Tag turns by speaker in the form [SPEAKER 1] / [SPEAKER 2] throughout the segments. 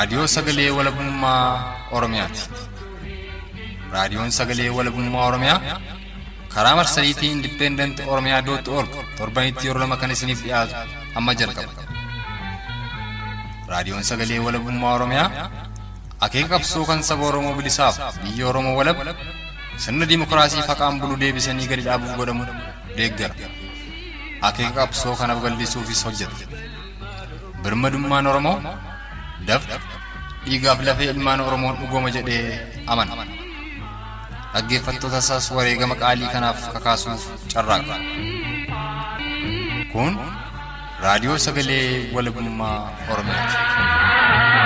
[SPEAKER 1] Raadiyoo Sagalee Walabummaa Oromiyaati. Raadiyoon Sagalee Walabummaa Oromiyaa karaa marsariitii Independent Oromiyaa dot org torbanitti yeroo lama kan isiniif dhiyaatu amma jalqaba. Raadiyoon Sagalee Walabummaa Oromiyaa akeeka qabsoo kan saba Oromoo bilisaaf biyya Oromoo walab sirna dimokiraasii faqaan bulu deebisanii gadi dhaabuuf godhamu deeggara. Akeeka qabsoo kana babal'isuufis hojjeta. Birmadummaan Oromoo dafqa dhiigaaf lafee ilmaan Oromoon dhugooma jedhee amana. Dhaggeeffattoota isaas wareegama qaalii kanaaf kakaasuuf carraaqa. Kun raadiyoo sagalee walabummaa Oromiyaati.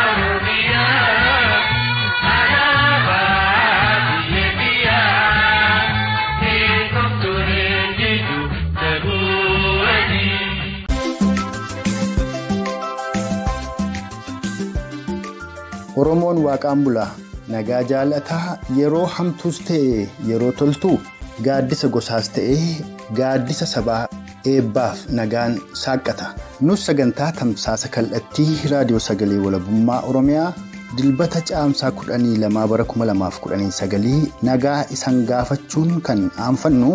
[SPEAKER 2] Oromoon waaqaan bula. Nagaa jaalataa yeroo hamtuus ta'e yeroo toltu gaaddisa gosaas ta'e gaaddisa sabaa eebbaaf nagaan saaqqata. Nus sagantaa tamsaasa kallattii raadiyoo sagalee walabummaa Oromiyaa dilbata caamsaa 12 bara 2019 nagaa isan gaafachuun kan aanfannu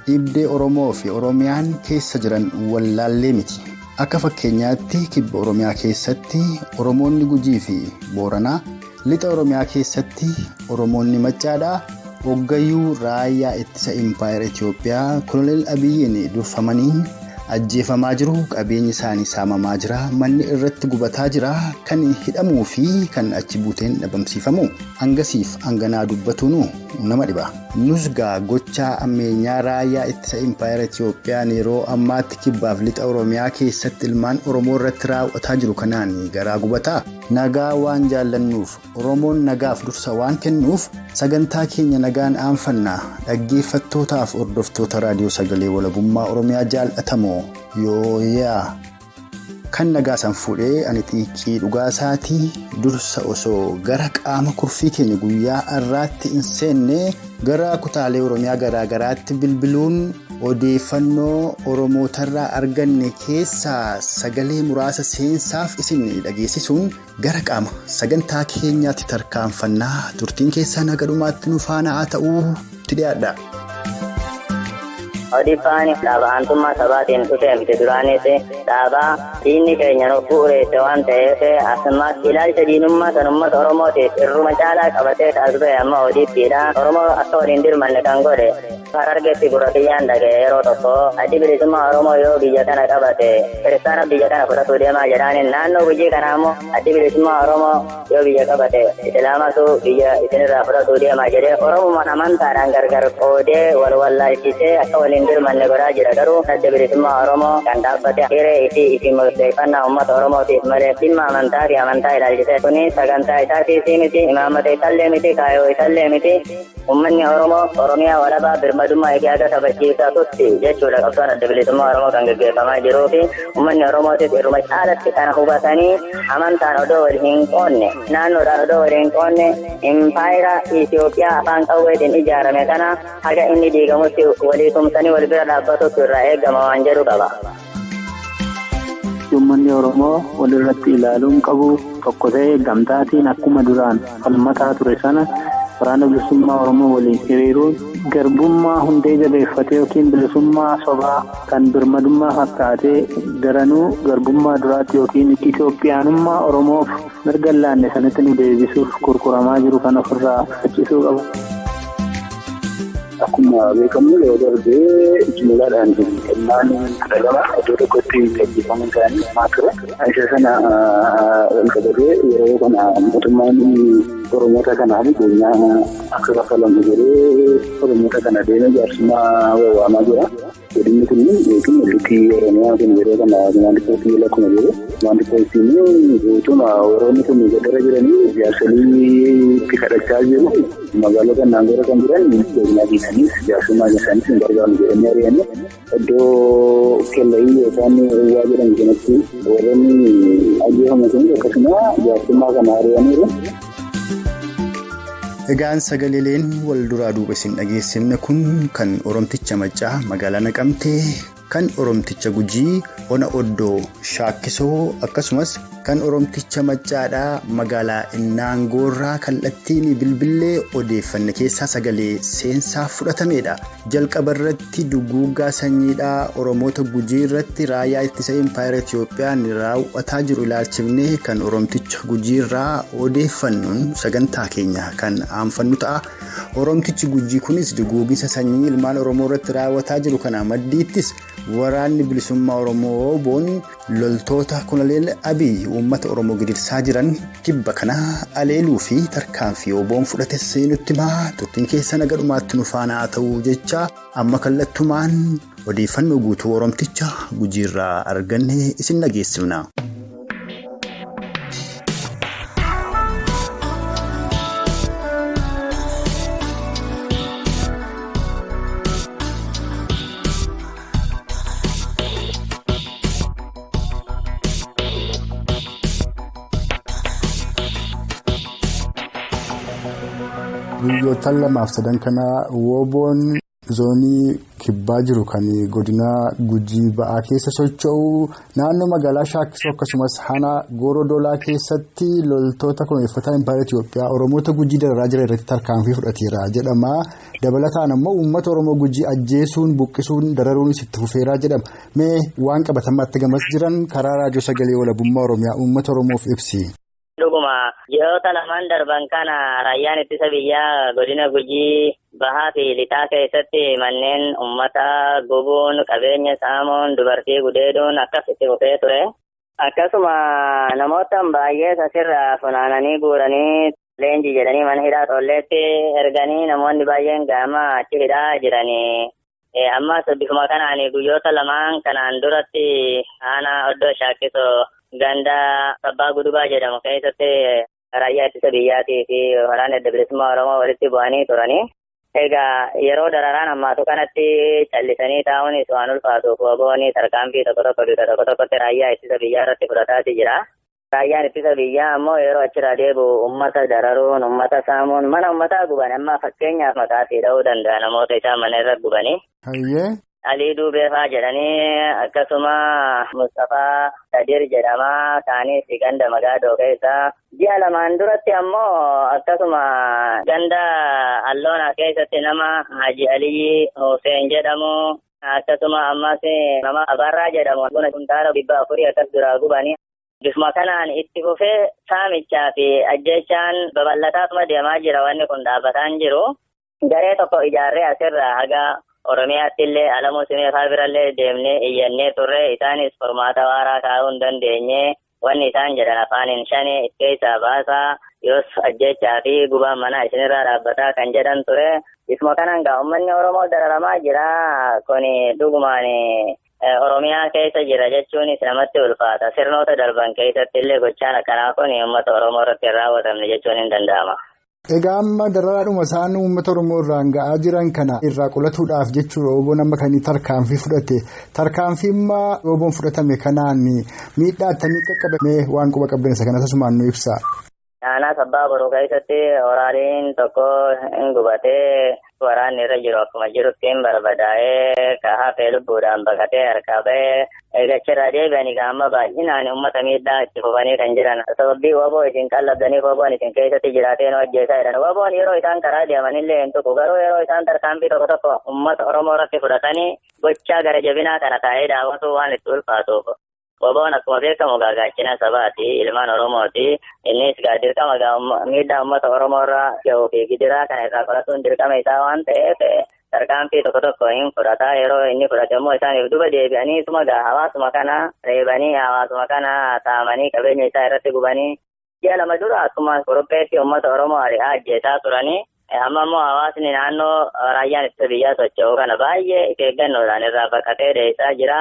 [SPEAKER 2] dhibdee Oromoo fi Oromiyaan keessa jiran wallaallee miti. Akka fakkeenyaatti kibba Oromiyaa keessatti Oromoonni Gujii fi Booranaa, lixa Oromiyaa keessatti Oromoonni Maccaadhaa, Hoggayyuu raayyaa ittisa Impaayera Itiyoophiyaa Koloneel Abiyyiin durfamaniin ajjeefamaa jiru, qabeenyi isaanii saamamaa jira, manni irratti gubataa jira, kan hidhamuu fi kan achi buuteen dhabamsiifamu hangasiif hanganaa dubbatuunu nama dhiba. Nus gaa gochaa ammeenyaa raayyaa ittisa Impaayera Itiyoophiyaan yeroo ammaatti kibbaaf lixa Oromiyaa keessatti ilmaan Oromoo irratti raawwataa jiru kanaan garaa gubataa. Nagaa waan jaallannuuf, Oromoon nagaaf dursa waan kennuuf sagantaa keenya nagaan aanfanna. Dhaggeeffattootaaf hordoftoota raadiyoo sagalee walabummaa Oromiyaa jaallatamoo yooyaa. Kan nagaa san fuudhee ani xiiqii dhugaa isaatii dursa osoo gara qaama kurfii keenya guyyaa har'aatti hin seenne gara kutaalee Oromiyaa garaa garaatti bilbiluun odeeffannoo Oromootarraa arganne keessaa sagalee muraasa seensaaf isin dhageessisuun gara qaama sagantaa keenyaatti tarkaanfannaa turtiin keessan haga dhumaatti nu faana haa ta'uu itti dhiyaadha.
[SPEAKER 3] Odiffaan dhaaba aantummaa sabaatiin dhufe miti duraanis dhaaba diinni keenya nuuf bu'uureesse waan ta'eef asumas ilaalcha diinummaa san uummata Oromootiif irruma caalaa qabatee as ba'e amma ODPdha. Oromoo akka waliin dirmanne kan godhe Harargeetti gurra kiyyaan dhaga'e yeroo tokko addi bilisummaa Oromoo yoo biyya kana qabate kiristaana biyya kana fudhatuu deemaa jedhaaniin naannoo Gujii kanaa immoo addi bilisummaa Oromoo yoo biyya qabate Islaamatu biyya isinirraa fudhatuu deemaa jedhee Oromumaan amantaadhaan gargar qoodee wal wallaalchisee akka waliin dirmanne godhaa jira garuu adda bilisummaa Oromoo kan dhaabbate hiree isii ifi murteeffannaa uummata Oromootiif malee dhimma amantaa fi amantaa ilaalchisee kuni sagantaa isaatiif miti imaammata isallee miti kaayoo isallee miti. Uummanni Oromoo Oromiyaa walabaa birmadummaa ishee haga kabachiisatutti jechuudha qabsoon adda bilisummaa Oromoo kan gaggeeffamaa jiruu fi uummanni Oromootis irruma caalatti kana hubatanii amantaan odoo wal hin qoonne naannoodhaan odoo wal hin qoonne impaayera Itoophiyaa afaan qawweetiin ijaarame kana haga inni diigamutti walii tumsanii wal bira dhaabbatutti irraa eegama waan jedhu qaba.
[SPEAKER 4] Uummanni Oromoo walirratti ilaaluun qabu tokko ta'ee gamtaatiin akkuma duraan falmataa ture sana waraana bilisummaa Oromoo waliin hiriiruun garbummaa hundee jabeeffatee yookiin bilisummaa sobaa kan birmadummaa fakkaatee daranuu garbummaa duraatti yookiin Itoophiyaanummaa Oromoof mirga hin laanne sanatti nu deebisuuf kurkuramaa jiru kan ofirraa faccisuu qaba.
[SPEAKER 5] Akkuma beekamu yeroo darbe jumlaadhaan ilmaan 12 iddoo tokkotti ajjeefamuu isaanii himaa ture. Isa sana wal qabatee yeroo kana mootummaan Oromoota kanaaf beenyaa akka kaffalamu jedhee Oromoota kana deemee jaarsummaa wawwaamaa jira. Godinni kun yookiin lixi Oromiyaa kun yeroo kana komaandi poostii jala akkuma jiru komaandi poostiin guutuma warroonni kun gadarra jiranii jaarsolii itti kadhachaa jiru. Magaalota naannoorra kan jiran beenyaa keessaniis jaarsummaa keessaniis hin gargaaru jedhanii ari'anii iddoo kellayii yookaan waa jedhamu kanatti warroonni ajjeefaman kunis akkasuma jaarsummaa kana ari'aniiru.
[SPEAKER 2] Egaan sagaleeleen wal duraa duuba isin dhageessifne kun kan Oromticha Maccaa magaalaa Naqamtee, kan Oromticha Gujii Ona Oddoo Shaakkisoo akkasumas Kan Oromticha Maccaadhaa magaalaa Innaangoorraa kallattiin bilbilee odeeffanne keessaa sagalee seensaa fudhatamedha. Jalqaba irratti duguuggaa sanyiidhaa Oromoota Gujii irratti raayyaa ittisa Impaayera Itiyoophiyaan raawwataa jiru ilaalchifnee kan Oromticha Gujiirraa odeeffannuun sagantaa keenya kan aanfannu ta'a. Oromtichi Gujii kunis duguugisa sanyii ilmaan Oromoo irratti raawwataa jiru kana maddiittis waraanni bilisummaa Oromoo boon loltoota Koloneel Abiy uummata Oromoo gidirsaa jiran kibba kana aleeluu fi tarkaanfii oboon fudhate nutti himaa turtiin keessa naga dhumaatti nu faana haa ta'u jecha amma kallattumaan odeeffannoo guutuu Oromticha Gujiirraa arganne isin dhageessifna. Guyyoottan lamaaf sadan kana woboon zoonii kibbaa jiru kan godina Gujii ba'aa keessa socho'u naannoo magaalaa Shaakkisoo akkasumas hana Gorodolaa keessatti loltoota kunuunfataa Impaayera Itiyoophiyaa Oromoota Gujii dararaa jiran irratti tarkaanfii fudhateera jedhama. Dabalataan ammoo uummata Oromoo Gujii ajjeesuun buqqisuun dararuunis itti fufeeraa jedhama. Mee waan qabatamaatti gamas jiran karaa raadiyoo sagalee walabummaa Oromiyaa uummata Oromoof ibsi.
[SPEAKER 3] Dhuguma ji'oota lamaan darban kana raayyaan ittisa biyyaa godina Gujii bahaa fi lixaa keessatti manneen uummataa gubuun qabeenya saamuun dubartii gudeeduun akkas itti fufee ture. Akkasuma namoota baay'ees asirraa funaananii guuranii leenjii jedhanii mana hidhaa tolleetti erganii namoonni baay'een gaama achi hidhaa jiranii. Ammas bifuma kanaan guyyoota lamaan kanaan duratti aanaa oddoo Shaakkisoo ganda Sabbaa Gudubaa jedhamu keessatti raayyaa ittisa biyyaatii fi waraana adda bilisummaa Oromoo walitti bu'anii turanii. Egaa yeroo dararaan hammaatu kanatti callisanii taa'uunis waan ulfaatuuf woboon tarkaanfii tokko tokko duuta tokko tokkotti raayyaa ittisa biyyaa irratti fudhataati jira. Raayyaan ittisa biyyaa ammoo yeroo achirraa deebi'u uummata dararuun, uummata saamuun, mana uummataa guban amma fakkeenyaaf maqaa fi dha'uu danda'a namoota isaan mana irra gubanii. Alii Duubee fa'aa jedhanii akkasuma Mustafaa Sadir jedhama kaanis ganda Magaadoo keessa. Ji'a lamaan duratti ammoo akkasuma ganda Alloonaa keessatti nama Haji Aliyyi Hussein jedhamu akkasuma ammas nama Abarraa jedhamu buna kuntaala 400 akkas duraa gubanii. Bifuma kanaan itti fufee saamichaa fi ajjeechaan babal'ataatuma deemaa jira wanni kun dhaabbataan jiru. Garee tokko ijaarree asirraa haga Oromiyaatti illee Alamuu Simee fa'aa birallee deemnee iyyannee turre isaanis furmaata waaraa kaa'uu hin dandeenye wanni isaan jedhan afaaniin shanii itti keessaa baasaa yoos ajjechaa fi gubaan manaa isinirraa dhaabbataa kan jedhan ture. Bifuma kanaan gaa uummanni Oromoo dararamaa jira. Kuni dhugumaan Oromiyaa keessa jira jechuunis namatti ulfaata. Sirnoota darban keessatti illee gochaan akkanaa kun uummata Oromoo irratti hin raawwatamne jechuun hin danda'ama.
[SPEAKER 2] Egaa amma dararaadhuma isaan uummata Oromoo irraan ga'aa jiran kana irraa qolatuudhaaf jechuudha oboon amma kan tarkaanfii fudhate. Tarkaanfii immoo oboon fudhatame kanaan miidhaa attamii qaqqabame waan quba qabdan kana tasumaan nu ibsa.
[SPEAKER 3] Aanaa Sabbaa Boruu keessatti waraaniin tokko hin gubatee waraanni irra jiru akkuma jirutti hin barbadaa'ee hafee lubbuudhaan baqatee harkaa ba'ee eegachirraa deebi'anii amma baay'inaan uummata miidhaa itti fufanii kan jiran. Sababii waboo isin qallabdaniif waboon isin keessatti jiraatee nu ajjeesaa jedhan. Waboon yeroo isaan karaa deemanillee hin tuqu garuu yeroo isaan tarkaanfii tokko tokko uummata Oromoo irratti fudhatanii gochaa gara jabinaa kana taa'ee daawwatu waan itti ulfaatuuf. Waboon akkuma beekamu gaachana sabaati ilmaan Oromooti. Innis dirqama miidhaa uummata Oromoo irraa gahuu fi gidiraa kana irraa qolatuun dirqama isaa waan ta'eef tarkaanfii tokko tokko hin fudhataa. Yeroo inni fudhate immoo isaaniif duba deebi'anii suma hawaasuma kana reebanii hawaasuma kana saamanii qabeenya isaa irratti gubanii ji'a lama dura akkuma qoropheetti uummata Oromoo ari'aa ajjeesaa turanii. Amma immoo hawaasni naannoo raayyaan ittisa biyyaa socho'u kana baay'ee of eeggannoodhaan irraa baqatee dheessaa jira.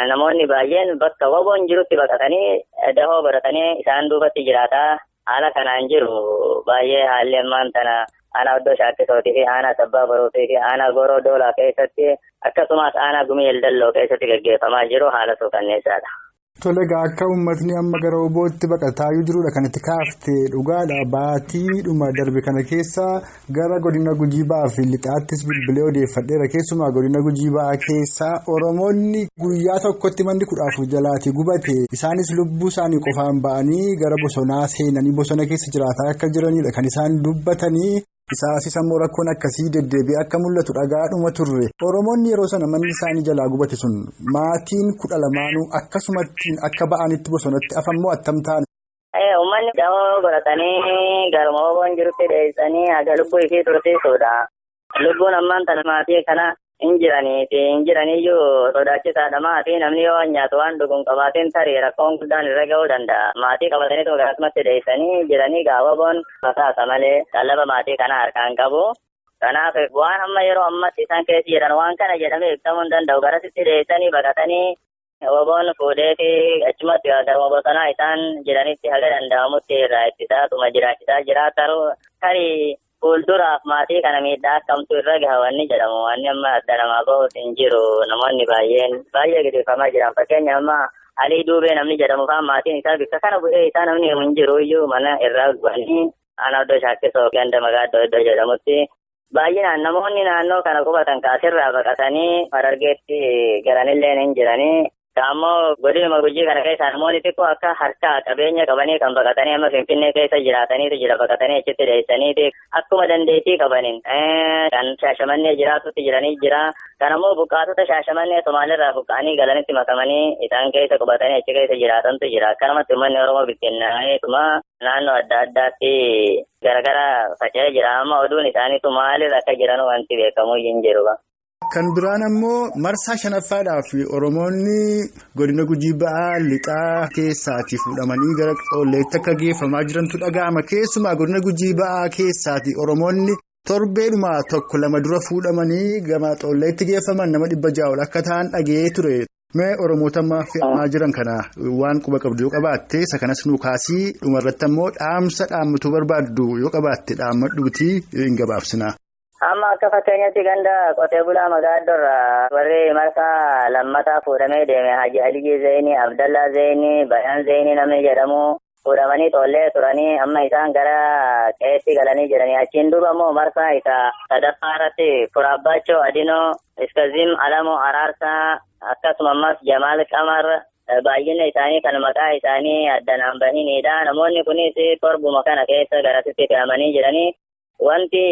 [SPEAKER 3] Namoonni baay'een bakka waboon jirutti baqatanii dahoo godhatanii isaan duubatti jiraataa haala kanaan jiru baay'ee haalli ammaan tana aanaa Oddoo Shaakkisootii fi aanaa Sabbaa Boruutii fi aanaa Gooroo Doolaa keessatti akkasumas aanaa Gumii Eldalloo keessatti gaggeeffamaa jiru haala suukanneessaadha.
[SPEAKER 2] Tole egaa akka uummatni amma gara Obootti baqataayyuu jirudha kan itti kaaftee dhugaadha. Baatiidhuma darbe kana keessa gara godina Gujii Ba'aa fi Lixaattis bilbilee odeeffadheera. Keessumaa godina Gujii Ba'aa keessaa Oromoonni guyyaa tokkotti manni 14 jalaati gubate. Isaanis lubbuu isaanii qofaan ba'anii gara bosonaa seenanii bosona keessa jiraataa akka jiranidha kan isaan dubbatanii. Isaanis ammoo rakkoon akkasii deddeebi'ee akka mul'atu dhagaadhuma turre. Oromoonni yeroo sana manni isaanii jalaa gubate sun maatiin 12 akkasumatti akka ba'anitti bosonatti afammoo attam ta'an.
[SPEAKER 3] Uummanni dahoo godhatanii garuma Oboon jirutti dheessanii haga lubbuu ishee tursiisuudha. Lubbuun ammaan tana maatii kana hin jiraniiyyuu sodaachisaadha. Maatii namni yoo nyaatu waan dhuguun qabaateen tarii rakkoon guddaan irra ga'uu danda'a. Maatii qabataniitu akkasumatti dheessanii jiranii gaafa Oboon fasaasa malee qallaba maatii kana harkaan qabu. Kanaaf waan amma yeroo ammatti isaan keessa jiran waan kana jedhamee ibsamuu hin danda'u. Garasitti dheessanii baqatanii Oboon fuudhee achumatti garuma bosonaa isaan jiranitti haga danda'amutti irraa ittisaatuma jiraachisaa jiraata. Tarii fuulduraaf maatii kana miidhaa akkamtu irra gaha wanni jedhamu wanni amma adda namaa bahus hin jiru. Namoonni baay'een baay'ee gidduufamaa jiran fakkeenya amma Alii Duubee namni jedhamu fa'aa maatiin isaa bakka kana bu'ee isaa namni hin jiru iyyuu mana irraa gubanii aanaa Oddoo Shaakkisoo ganda Magaaddoo iddoo jedhamutti baay'inaan namoonni naannoo kana qubatan kaasirraa baqatanii Harargeetti garanillee hin jiranii. Ammoo godinuma Gujii kana keessa namoonni xiqqoo akka harkaa qabeenya qabanii kan baqatanii amma Finfinnee keessa jiraataniitu jira baqatanii achitti dheessaniiti akkuma dandeettii qabaniin kan Shaashamannee jiraatutti jiranii jira. Kan ammoo buqqaatota Shaashamannee Somaalirraa buqqa'anii galanitti makamanii isaan keessa qubatanii achi keessa jiraatantu jira. Akkanumatti uummanni Oromoo bittinnaa'eetuma naannoo adda addaatti garagara faca'ee jira. Amma oduun isaaniitu maalirra akka jiran wanti beekamu hin jiru.
[SPEAKER 2] Kan biraan ammoo marsaa 5ffaadhaaf Oromoonni godina Gujii Ba'aa Lixaa keessaatii fuudhamanii gara Xoolleetti akka geeffamaa jirantu dhaga'ama. Keessumaa godina Gujii Ba'aa keessaatii Oromoonni torbeedhuma 1-2 dura fuudhamanii gama Xoolleetti geeffaman nama 600 akka ta'an dhaga'ee ture. Mee Oromoota amma fe'amaa jiran kana waan quba qabdu yoo qabaatte isa kanas nu kaasii dhumarratti ammoo dhaamsa dhaammatuu barbaaddu yoo qabaatte dhaammadhuutii hin gabaabsina.
[SPEAKER 3] Amma akka fakkeenyatti ganda qotee bulaa Magaaddorraa warri marsaa lammataa fuudhamee deeme Haji Aliyyi Zeenii, Abdallaa Zeenii, Bayaan Zeenii namni jedhamu fuudhamanii Xoollee turanii amma isaan gara qe'eetti galanii jiranii. Achiin duuba immoo marsaa isa sadaffaa irratti Furaabbaachoo Adinoo, Iskazim Alamoo Araarsaa akkasuma ammas Jamaal Qamar baay'inni isaanii kan maqaa isaanii addanaan bahinidha. Namoonni kunis torbuma kana keessa garasitti fe'amanii jiranii. Wanti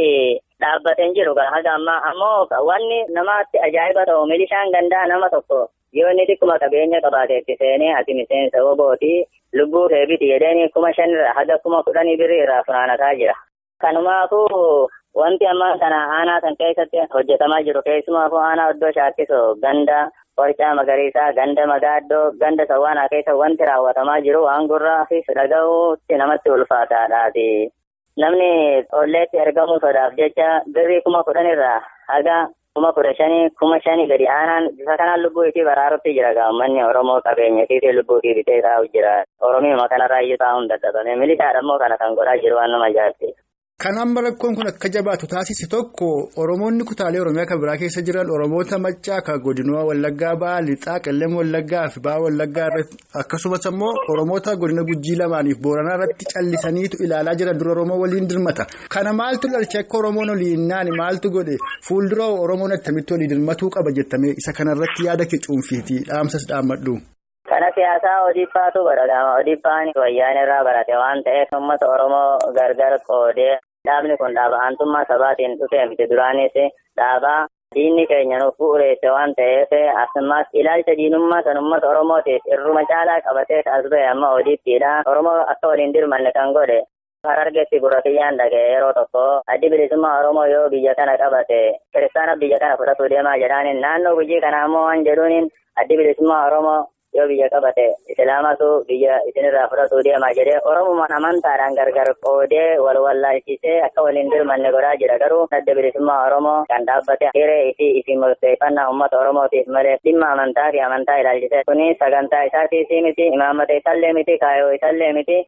[SPEAKER 3] dhaabbateen jiru haga ammaa ammoo wanni namaatti ajaa'iba ta'u milishaan gandaa nama tokko yoo inni xiqquma qabeenya qabaateetti seenee ati miseensa Obooti lubbuu kee biti jedheen 5,000 irraa haga 10,000 birrii irraa funaanataa jira. Kanumaafuu wanti ammaa kana aanaa san keessatti hojjetamaa jiru keessumaafuu aanaa Oddoo Shaakkisoo ganda Qorcaa Magariisaa ganda Magaaddoo ganda Sawwaanaa keessa wanti raawwatamaa jiru waan gurraa fi dhaga'uutti namatti ulfaataadhaati. Namni Xoolleetti ergamuu sodaaf jecha birrii 10,000 irraa haga 15,000 5,000 gadi aanaan bifa kanaan lubbuu isii baraarutti jira. Uummanni Oromoo qabeenya isiitii lubbuu isii bitee taa'u jira. Oromiuma kanarraa iyyuu taa'uun dadhabame. Milishaadha immoo kana kan godhaa jiru waan nama ajaa'ibsiisu.
[SPEAKER 2] Kan amma rakkoon kun akka jabaatu taasise tokko Oromoonni kutaalee Oromiyaa kan biraa keessa jiran Oromoota Maccaa kan godina Wallaggaa Ba'aa Lixaa Qellem Wallaggaa fi Ba'aa Wallaggaa irratti akkasumas ammoo Oromoota godina Gujii lamaaniif Booranaa irratti callisaniitu ilaalaa jiran dura Oromoo waliin dirmata. Kana maaltu dhalche akka Oromoon olii hinnaani maaltu godhe fuuldura Oromoon attamitti olii dirmatuu qaba jettamee isa kanarratti yaada kee cuunfiitii dhaamsas dhaammadhu.
[SPEAKER 3] Kana siyaasaa Odiippaatu godhama. Odiippaan wayyaan irraa barate waan ta'eef uummata Oromoo gargar qoodee dhaabni kun dhaaba aantummaa sabaatiin dhufee miti duraanis dhaaba diinni keenya nuuf bu'uureesse waan ta'eef asumas ilaalcha diinummaa kan uummata Oromootiif irruma caalaa qabatee as ba'e amma Odiippiidha. Oromoo akka waliin dirmanne kan godhe Harargeetti gurra kiyyaan dhaga'e yeroo tokko addi bilisummaa Oromoo yoo biyya kana qabate kiristaana biyya kana fudhatuu deemaa jedhaaniin naannoo Gujii kana ammoo waan jedhuuniin addi bilisummaa Oromoo yoo biyya qabate islaamatu biyya isinirraa fudhatuu deemaa jedhee Oromumaan amantaadhaan gargar qoodee wal wallaalchisee akka waliin dirmanne godhaa jira. Garuu adda bilisummaa Oromoo kan dhaabbate hiree isii isin murteeffannaa uummata Oromootiif malee dhimma amantaa fi amantaa ilaalchisee kuni sagantaa isaatiis miti, imaammata isaallee miti, kaayoo isaallee miti.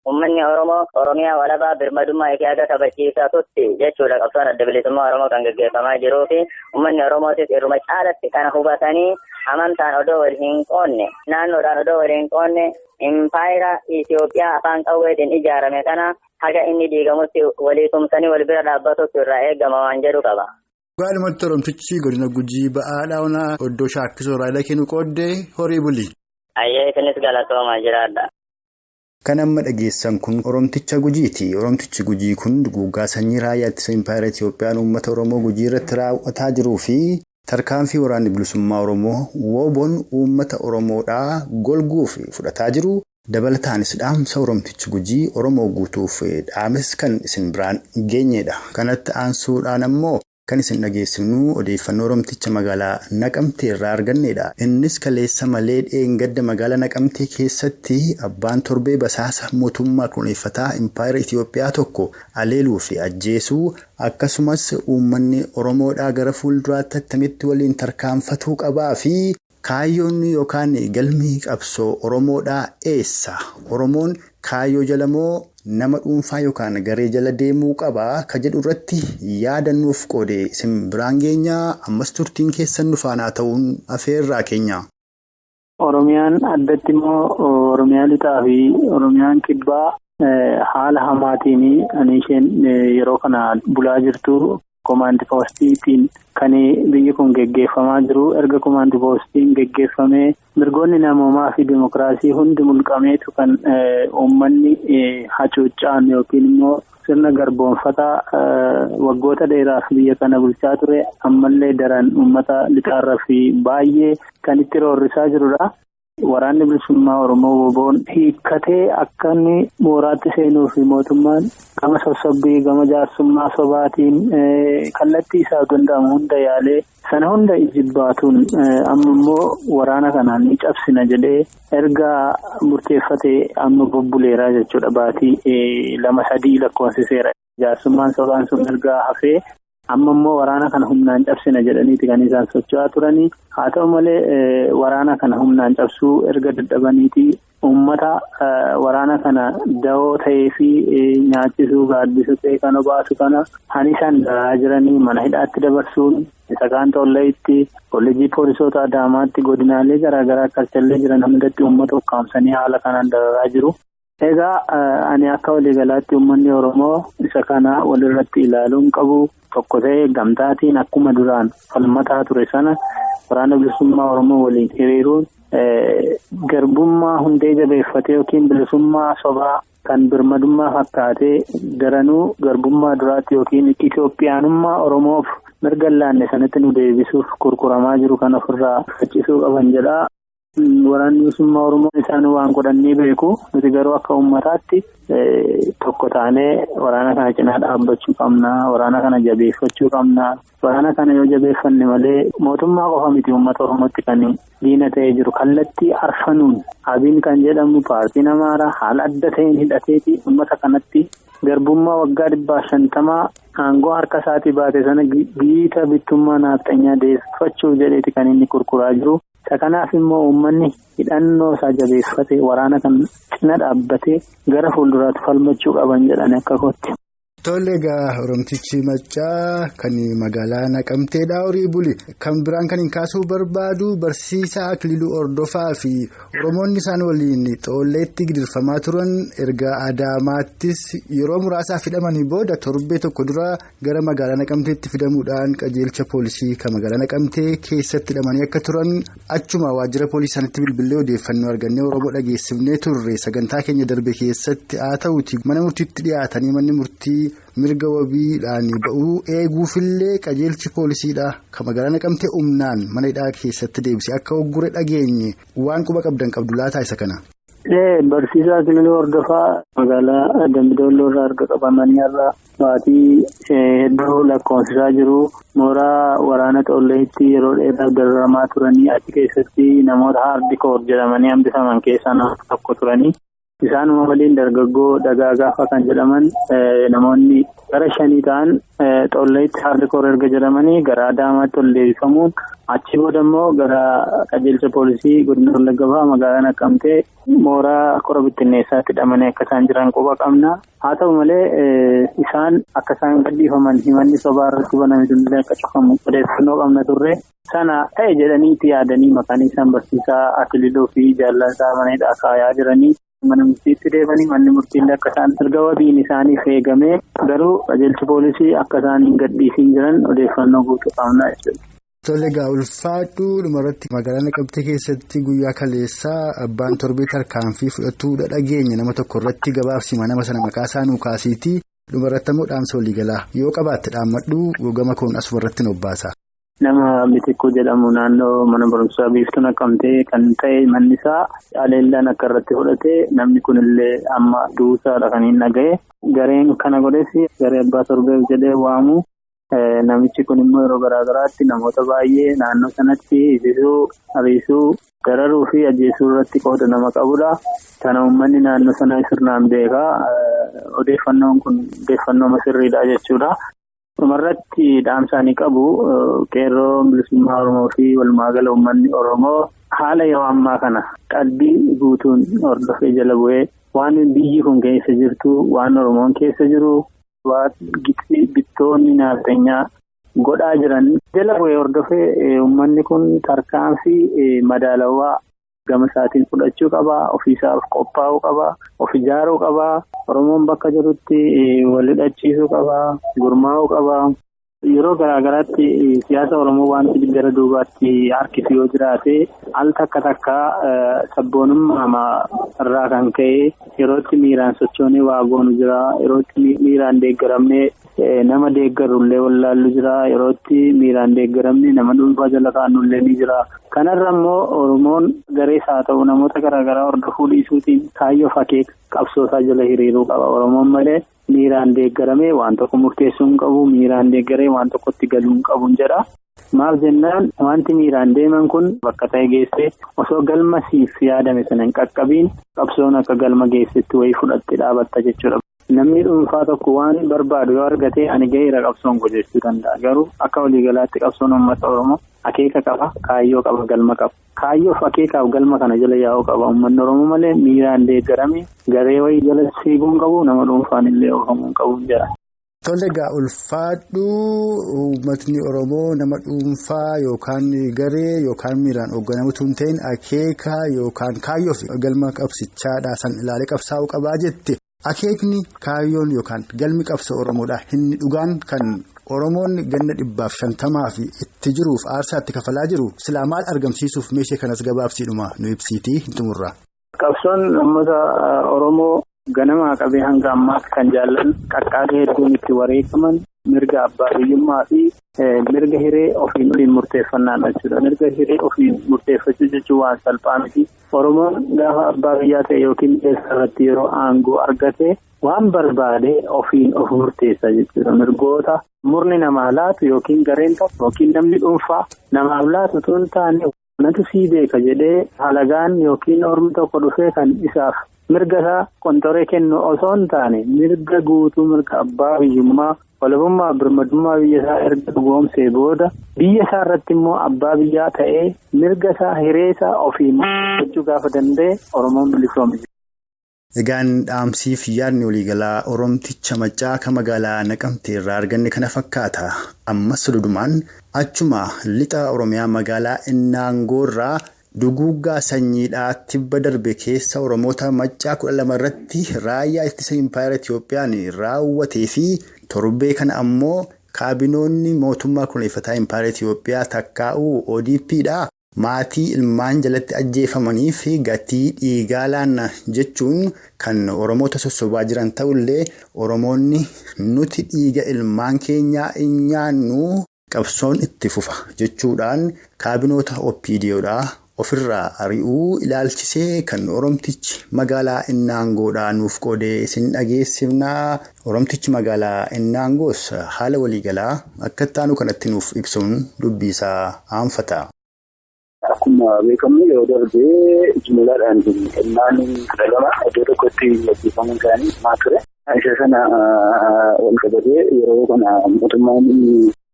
[SPEAKER 3] Uummanni Oromoo Oromiyaa walabaa birmadummaa ishee akka kabachiisatutti jechuudha qabsoon adda bilisummaa Oromoo kan gaggeeffamaa jiruu fi uummanni Oromootis irruma caalatti kana hubatanii amantaan odoo wal hin qoonne naannoodhaan odoo wal hin qoonne impaayera Itoophiyaa afaan qawweetiin ijaarame kana haga inni diigamutti walii tumsanii wal bira dhaabbatutti irraa eegama waan jedhu qaba.
[SPEAKER 2] Dhugaadhumatti Oromtichi godina Gujii ba'aadhaa onaa oddoo shaakkisoo raayilaa kennu qooddee horii buli.
[SPEAKER 3] Ayyee isinis galatoomaa jiraadha.
[SPEAKER 2] Kan amma dhageessan kun Oromticha Gujiiti. Oromtichi Gujii kun duguuggaa sanyii raayyaa ittisa impaayera Itiyoophiyaan uummata Oromoo Gujii irratti raawwataa jiruu fi tarkaanfii waraanni bilisummaa Oromoo wooboon uummata Oromoodhaa golguuf fudhataa jiru. Dabalataanis dhaamsa Oromtichi Gujii Oromoo guutuuf dhaames kan isin biraan geenyedha. Kanatti aansuudhaan ammoo kan isin dhageessifnu odeeffannoo Oromticha magaalaa Naqamtee irraa argannedha. Innis kaleessa malee dheengadda magaalaa Naqamtee keessatti abbaan torbee basaasa mootummaa kunuunfataa impaayera Itiyoophiyaa tokko aleeluu fi ajjeesuu akkasumas uummanni Oromoodhaa gara fuulduraatti attamitti waliin tarkaanfatuu qabaa fi kaayyoon yookaan galmi qabsoo Oromoodhaa eessa? Oromoon kaayyoo jala moo nama dhuunfaa yookaan garee jala deemuu qabaa ka jedhu irratti yaadannuuf qoode isin biraan geenyaa ammas turtiin keessan nu faanaa ta'uun afeerraa keenya.
[SPEAKER 4] Oromiyaan addatti immoo Oromiyaa lixaa fi Oromiyaan kibbaa haala hamaatiin ani isheen yeroo kana bulaa jirtu komaandi poostiitiin kan biyyi kun geggeeffamaa jiru. Erga komaandi poostiin geggeeffamee mirgoonni namoomaa fi dimokiraasii hundi mulqameetu kan uummanni hacuuccaan yookiin immoo sirna garboonfataa waggoota dheeraaf biyya kana bulchaa ture ammallee daran uummata lixaarraa fi baay'ee kan itti roorrisaa jirudha. Waraanni bilisummaa Oromoo Woboon hiikkatee akka inni mooraatti seenuu fi mootummaan gama sossobbii gama jaarsummaa sobaatiin kallattii isaa danda'amu hunda yaalee sana hunda ijibbaatuun amma immoo waraana kanaan ni cabsina jedhee erga murteeffatee amma bubbuleeraa jechuudha. Baatii 2-3 lakkoofsiseera. Jaarsummaan sobaan sun erga hafee. Amma immoo waraana kana humnaan cabsina jedhaniiti kan isaan socho'aa turanii. Haa ta'u malee waraana kana humnaan cabsuu erga dadhabaniiti uummata waraana kana dawoo ta'ee fi nyaachisuu gaaddisuu ta'e kan obaasu kana han isaan dararaa jiranii mana hidhaatti dabarsuun isa kaan tolleetti kolleejjii poolisoota Adaamaatti godinaalee garaagaraa karchallee jiran hundatti uummata ukkaamsanii haala kanaan dararaa jiru. Egaa ani akka waliigalaatti uummanni Oromoo isa kana walirratti ilaaluun qabu. Tokko ta'ee gamtaatiin akkuma duraan falmataa ture sana waraana bilisummaa Oromoo waliin hiriiruun garbummaa hundee jabeeffatee yookiin bilisummaa sobaa kan birmadummaa fakkaatee daranuu garbummaa duraatti yookiin Itoophiyaanummaa Oromoof mirga laanne sanatti nu deebisuuf gurguramaa jiru kan ofirraa faccisuu qaban jedha. Waraanni bilisummaa Oromoo isaan waan godhanii beeku. Nuti garuu akka uummataatti tokko taanee waraana kana cinaa dhaabbachuu qabna. Waraana kana jabeeffachuu qabna. Waraana kana yoo jabeeffanne malee mootummaa qofa miti uummata Oromootti kan diina ta'ee jiru. Kallattii arfanuun Abiin kan jedhamu paartiin Amaaraa haala adda ta'een hidhateeti uummata kanatti garbummaa waggaa 150 aangoo harka isaatii baate sana giita bittummaa naaxxanyaa deeffachuuf jedheeti kan inni gurguraa jiru. Isa kanaaf immoo uummanni hidhannoo isaa jabeeffate waraana kan cina dhaabbatee gara fuulduraatti falmachuu qaban jedhan akka kootti.
[SPEAKER 2] Tole egaa Oromtichi Maccaa kan magaalaa Naqamteedha horii buli. Kan biraan kan hin kaasuu barbaadu barsiisaa Akililuu Hordofaa fi Oromoonni isaan waliin xoolleetti gidirfamaa turan erga Adaamaattis yeroo muraasaaf hidhamanii booda torbee tokko dura gara magaalaa Naqamteetti fidamuudhaan qajeelcha poolisii kan magaalaa Naqamtee keessatti hidhamanii akka turan achuma waajjira poolisii isaanitti bilbilee odeeffannoo argannee Oromoo dhageessifnee turre sagantaa keenya darbe keessatti haa ta'uuti mana murtiitti dhiyaatanii manni murtii. Mirga wabiidhaan ba'uu eeguufillee qajeelchi poolisiidha. Kan magaalaa Naqamtee humnaan mana hidhaa keessatti deebisee akka hoggure dhageenye waan quba qabdan qabdu laataa isa kana.
[SPEAKER 4] Barsiisaa Akililuu Hordofaa magaalaa Dambidolloo irraa erga qabamanii irraa baatii hedduu lakkoofsisaa jiru. Mooraa waraana Xolleetti yeroo dheeraaf dararamaa turanii achi keessatti namoota haardikoor jedhamanii hambifaman keessaa nama tokko turanii. Isaanuma waliin dargaggoo Dagaagaa kan jedhaman namoonni gara 5 ta'an Xolleetti hardikoor erga jedhamanii gara Adaamaatti ol deebifamuun achi booda immoo gara qajeelcha poolisii godina Wallagga Bahaa magaalaa Naqqamtee mooraa kora bittinneessaatti hidhamanii akka isaan jiran quba qabna. Haa ta'u malee isaan akka isaan gadhiifaman himanni sobaa irratti baname sunillee akka cufamu odeeffannoo qabna turre. Sana ta'e jedhanii itti yaadanii maqaan isaan barsiisaa Akililuu fi jaallasaa maneedha kaayaa jiranii. Mana murtiitti deemanii manni murtiillee akka isaan erga wabiin isaaniif eegamee garuu qajeelchi poolisii akka isaan hin gadhiisiin jiran odeeffannoo guutuu qabna jechuudha.
[SPEAKER 2] Tole egaa ulfaadhu dhumarratti magaalaa Naqamtee keessatti guyyaa kaleessaa abbaan torbee tarkaanfii fudhatuudha dhageenya nama tokko irratti gabaabsima nama sana maqaa isaa nuu kaasiitii dhumarratti ammoo dhaamsa waliigalaa yoo qabaatte dhaammadhu gama koon asumarratti nu obbaasa.
[SPEAKER 4] Nama Bitikkuu jedhamu naannoo mana barumsaa Biiftuu Naqamtee kan ta'e manni isaa haleellaan akka irratti fudhate namni kunillee amma duusaadha kan hin dhaga'e. Gareen kana godhes garee abbaa torbeef jedhee waamu. Namichi kun immoo yeroo garaa garaatti namoota baay'ee naannoo sanatti hiisisuu, ariisuu, dararuu fi ajjeesuu irratti qooda nama qabudha. Kana uummanni naannoo sana sirnaan beekaa. Odeeffannoon kun odeeffannoo sirriidha jechuudha. Dhumarratti dhaamsa ni qabu qeerroo bilisummaa Oromoo fi walumaagala uummanni Oromoo haala yeroo ammaa kana qalbii guutuun hordofee jala bu'ee waan biyyi kun keessa jirtu, waan Oromoon keessa jiru, waan bittoonni nafxanyaa godhaa jiran jala bu'ee hordofee uummanni kun tarkaanfii madaalawaa gama isaatiin fudhachuu qaba, ofiisaaf qophaa'uu qaba, of ijaaruu qaba, Oromoon bakka jirutti wal hidhachiisuu qaba, gurmaa'uu qaba. Yeroo garaa garaatti siyaasa Oromoo wanti gara duubaatti harkisu yoo jiraate al takka takka sabboonummaa irraa kan ka'e yerootti miiraan sochoonee waa goonu jira, yerootti miiraan deeggaramnee nama deeggarullee wallaallu jira, yerootti miiraan deeggaramne nama dhuunfaa jala kaa'annullee ni jira. Kanarra immoo Oromoon garees haa ta'u namoota garaa garaa hordofuu dhiisuutiin kaayyoo fakkee qabsoosaa jala hiriiruu qaba. Oromoon malee miiraan deeggaramee waan tokko murteessuu hin qabu, miiraan deeggaree waan tokkotti galuu hin qabu jedha. Maaf jennaan wanti miiraan deeman kun bakka ta'e geessee osoo galma siif yaadame sana hin qaqqabiin qabsoon akka galma geessetti wayii fudhatte dhaabatta jechuudha. Namni dhuunfaa tokko waan barbaadu yoo argate ani gaheera qabsoon jechuu danda'a. Garuu akka waliigalaatti qabsoon uummata Oromoo akeeka qaba, kaayyoo qaba, galma qaba. Kaayyoof akeekaaf galma kana jala yaa'uu qaba. Uummanni Oromoo malee miiraan deeggarame garee wayii jala fiiguu hin qabu, nama dhuunfaan illee oofamuu hin qabu jedha.
[SPEAKER 2] Tole egaa ulfaadhu uummatni Oromoo nama dhuunfaa yookaan garee yookaan miiraan hoogganamutu hin ta'in akeeka yookaan kaayyoof galma qabsichaadha san ilaalee qabsaa'uu qabaa jette. Akeekni kaayyoon yookaan galmi qabsoo Oromoodha. Inni dhugaan kan Oromoon ganna 150 fi itti jiruuf aarsaa itti kafalaa jiru silaa maal argamsiisuuf meeshee kanas gabaabsiidhuma nu ibsiitii hin xumurra.
[SPEAKER 4] Qabsoon uummata Oromoo ganamaa qabee hanga ammaatti kan jaallan qaqqaalee hedduun itti wareegaman mirga abbaa biyyummaa fi mirga hiree ofiin murteeffannaa jechuudha. Mirga hiree ofiin murteeffachuu jechuun waan salphaa miti. Oromoon gaafa abbaa biyyaa ta'e yookiin irratti yeroo aangoo argate waan barbaade ofiin of murteessa jechuudha. Mirgoota murni namaa laatu yookiin gareen tokko yookiin namni dhuunfaa namaaf laatu osoo hin taane natu sii beeka jedhee halagaan yookiin ormi tokko dhufee kan isaaf mirga isaa qonxoree kennu osoo hin taane mirga guutuu mirga abbaa biyyummaa walabummaa birmadummaa biyya isaa erga dhugoomsee booda biyya isaa irratti immoo abbaa biyyaa ta'ee mirga isaa hiree isaa ofiin gochuu gaafa danda'e Oromoon bilisoome.
[SPEAKER 2] Egaan dhaamsiif yaadni waliigalaa Oromticha Maccaa kan magaalaa Naqamtee irraa arganne kana fakkaata. Ammas dudumaan achuma lixa Oromiyaa magaalaa Innaangoo irraa duguuggaa sanyiidhaa tibba darbe keessa Oromoota Maccaa 12 irratti raayyaa ittisa Impaayera Itiyoophiyaan raawwatee fi torbee kana ammoo kaabinoonni mootummaa kunuunfataa Impaayera Itiyoophiyaa takkaa'uu ODPdha. Maatii ilmaan jalatti ajjeefamanii fi gatii dhiigaa laanna jechuun kan Oromoota sossobaa jiran ta'ullee Oromoonni nuti dhiiga ilmaan keenyaa hin nyaannu qabsoon itti fufa jechuudhaan kaabinoota OPDOdhaa ofirraa ari'uu ilaalchisee kan Oromtichi magaalaa Innaangoodhaa nuuf qoodee isin dhageessifnaa. Oromtichi magaalaa Innaangoos haala waliigalaa akka itti aanu kanatti nuuf ibsuun dubbisaa aanfata.
[SPEAKER 5] Akkuma beekamu yeroo darbee jumlaadhaan ilmaan 12 iddoo tokkotti ajjeefamuun isaanii himaa ture. Isa sana wal qabatee yeroo kana mootummaan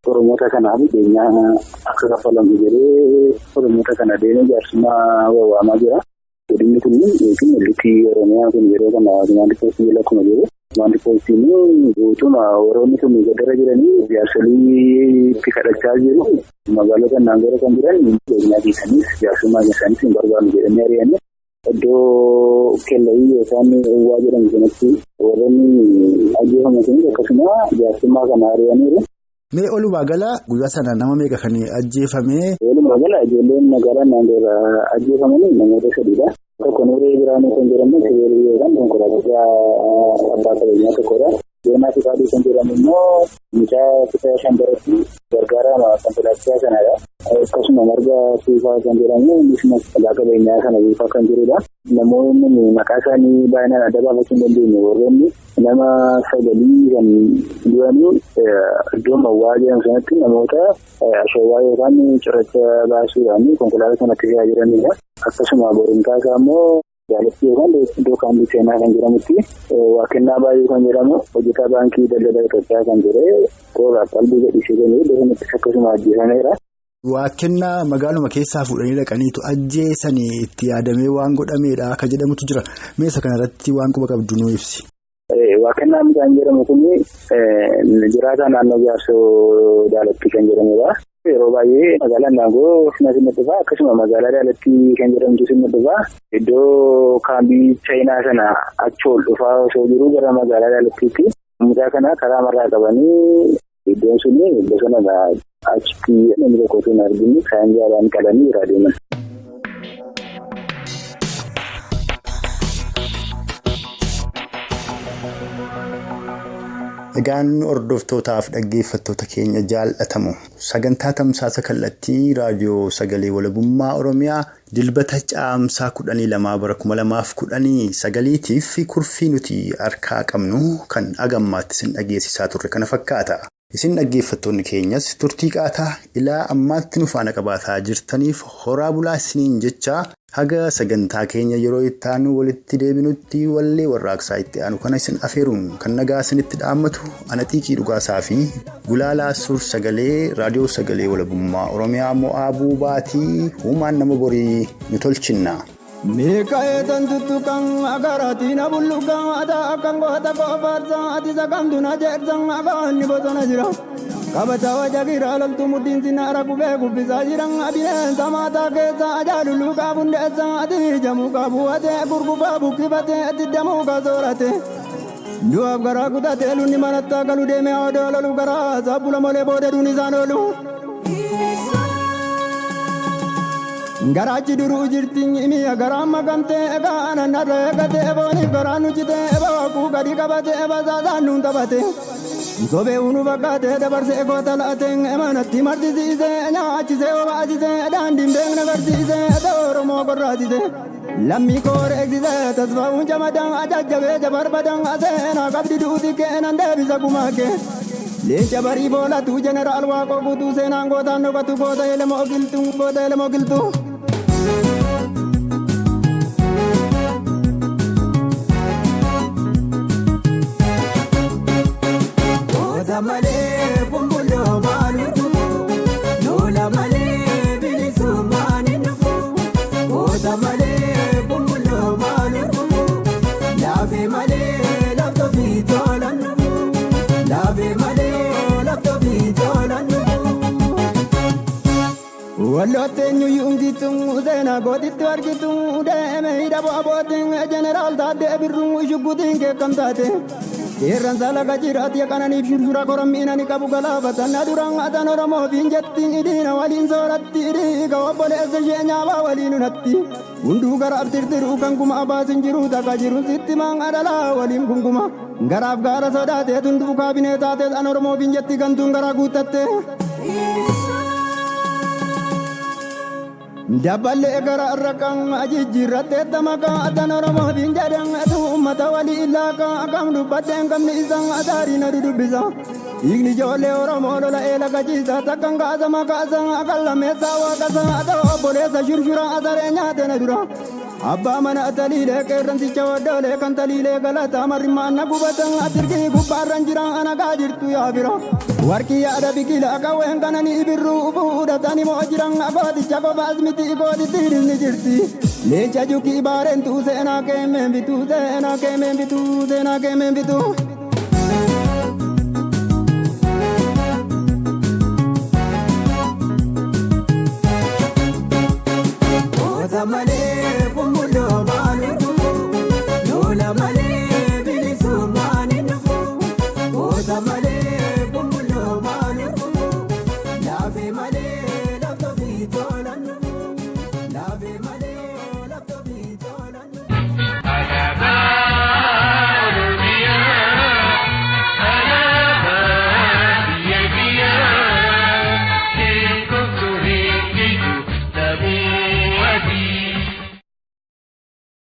[SPEAKER 5] Oromoota kanaaf beenyaa akka kaffalamu jedhee Oromoota kana deemee jaarsummaa wawwaamaa jira. Godinni kun yookiin walitti Oromiyaa kun yeroo kana komaandii poostii jala akkuma jiru. Komaandii poostiin guutuma warroonni sun gadara jiranii jaarsolii itti kadhachaa jiru. Magaalota naannoo kan jiran beenyaa keessaniis jaarsummaa keessaniis hin barbaannu jedhanii ari'anii iddoo kellayii yookaan waa jedhamu sanatti warroonni ajjeefaman sunis akkasuma jaarsummaa kana ari'aniiru.
[SPEAKER 2] Mee olumaa gala guyyaa sana nama meeqa kan ajjeefame?
[SPEAKER 5] Walumaa gala ijoolleen magaalaa naannoo irraa ajjeefamanii namoota sadiidha. Tokko Nuuree Biraanuu kan jedhamu sibiilii yookaan konkolaataa abbaa qabeenyaa tokkodha. Seenaa Fiqaaduu kan jedhamu immoo mucaa kutaa shanbaratti gargaarama konkolaachisaa sanadha. Akkasuma Marga Suufaa kan jedhamu innis abbaa qabeenyaa sana duukaa kan jirudha. Namoonni maqaa isaanii baay'inaan adda baafachuu hin dandeenye warroonni nama sagalii kan du'anii iddoo mawwaa jedhamu sanatti namoota ashawaa yookaan cirracha baasuudhaan konkolaataa sanatti fe'aa jiranidha. Akkasuma borumtaa isaa immoo Jaalatti yookaan iddoo kaandii seenaa kan jedhamutti Waaqennaa Baay'ee kan jedhamu hojjetaa baankii daldala Itoophiyaa kan ture roobaaf qalbii gadhiisee kan jiru iddoo sanattis akkasuma ajjeefameera.
[SPEAKER 2] Waaqennaa magaaluma keessaa fuudhanii dhaqaniitu ajjeesanii itti yaadamee waan godhameedha akka jedhamutu jira. Meeshaa kanarratti waan quba qabdu nuu ibsi.
[SPEAKER 5] Waaqennaa kan jedhamu kun jiraataa naannoo Jaarsoo Daalatti kan jedhamudha. Yeroo baay'ee magaalaan Daangoo sinna dhufa akkasuma magaalaa Daalatti kan jedhamtu sinna dhufa iddoo kaambii Chaayinaa sana achi ol dhufaa osoo jiru gara magaalaa Daalattiitti mucaa kana karaa marraa qabanii iddoon sun bosonadha. Achitti namni tokko osoo hin arginu saanjaadhaan qalanii biraa deeman.
[SPEAKER 2] Egaan hordoftootaaf dhaggeeffattoota keenya jaallatamu sagantaa tamsaasa kallattii raadiyoo sagalee walabummaa Oromiyaa dilbata caamsaa 12 bara 2019tiif kurfii nuti harkaa qabnu kan agammaatti isin dhageessisaa turre kana fakkaata. Isin dhaggeeffattoonni keenyas turtii qaataa ilaa ammaatti nu faana qabaataa jirtaniif horaa bulaa isiniin jecha haga sagantaa keenya yeroo itti aanu walitti deebinutti wallee warraaqsaa itti aanu kana isin afeeruun kan nagaa isinitti dhaammatu ana Xiiqii Dhugaasaa fi Gulaalaa Suur Sagalee Raadiyoo Sagalee Walabummaa Oromiyaa Mo'aa Buubaatii Huumaan nama borii nu tolchinna.
[SPEAKER 6] Meeqa'eetan tuttuqan agaraatiin abulluqan adaa akkan goota koofaarsan ati sakamtuna jeersan afaanni bosona jira. Kabajaa wajagira loltuu muddiin sinnaara gubee gubbisaa jiran bineensa maataa keessa ajaalulluu qaabundeessan ati jamuu qaabuwatee gurgufaa bukkifatee diddamuu kasoorate. Du'aaf garaa kutatee lunni manattaa galu deemee odoo lolu garaa sabbula molee booda duun isaan oolu. Garaachi duruu jirti mi'a garaa makamtee egaa ananarra eegatee booniif garaa nuchitee baakuu gadi qabatee basaasaan nuun taphatee. Sobee unu fakkaatee dabarsee goota laatee manatti martisiisee nyaachisee obaasisee daandiin beekna barsiisee Oromoo gorraasisee. Lammii koor eegsisee tasfaa'uun jamadaan ajajjabee jabarbadaan aseenaa qabdi duuti keenan deebisa gumaakee. Leenca barii boolatu jeneraal Waaqoo guutuu seenaan gootaan dhokatu goota elemoo qilxuu goota elemoo qilxuu. Goota malee bumbuloo maalutu lola malee bilisummaan hin dhufu. Goota malee bumbuloo maalutu laafee malee laftoo fi tolan dhufu. Laafee malee laftoo fi tolan dhufu. Wallooteen yuungitu seenaa gootitti argitu deemee hidha bo'abootiin jeneraal Taaddee Birruu shuggutiin keekamtaate. Seeraan saala jiraati qananiif shurshura korommiina ni qabu galaafatan na duraan atan Oromoo fiin jetti diina waliin sooratti dhiiga obboleessa ishee nyaabaa waliin unatti. Hunduu garaaf tirtiruu kan kuma abaasin jiru takka jiruun sitti maan adalaa waliin kunkuma. Garaaf gaara sodaatee tunduu kaabinee taatee an Oromoo fiin jetti gantuun garaa guuttatte. Dabballee gara irra ajijjiirrattee tamaqaa atan Oromoo fiin jedhan uummata walii illaaqa akkam dubbadheen qabni isaan ataariin adu dubbisa. Dhiigni ijoollee Oromoo lola'ee laga ciisaa takkan kaasama kaasaa akan lammeessaa waaqasaa adoo obboleessa shurshura asaree nyaate na dura. Abbaa mana taliilee qeerransicha waddoolee kan taliilee galataa marrimmaan na gubatan atirgii gubbaarran jira anagaa jirtu yaa bira. Warqii yaada biqilaa qawween kananii ibirruu fuudhatanii moo jiran agooticha qofaas miti gootitti ni jirti. Leenca jukii baareentuu seenaa keemeen bituu seenaa keemeen bituu seenaa keemeen bituu. Malee.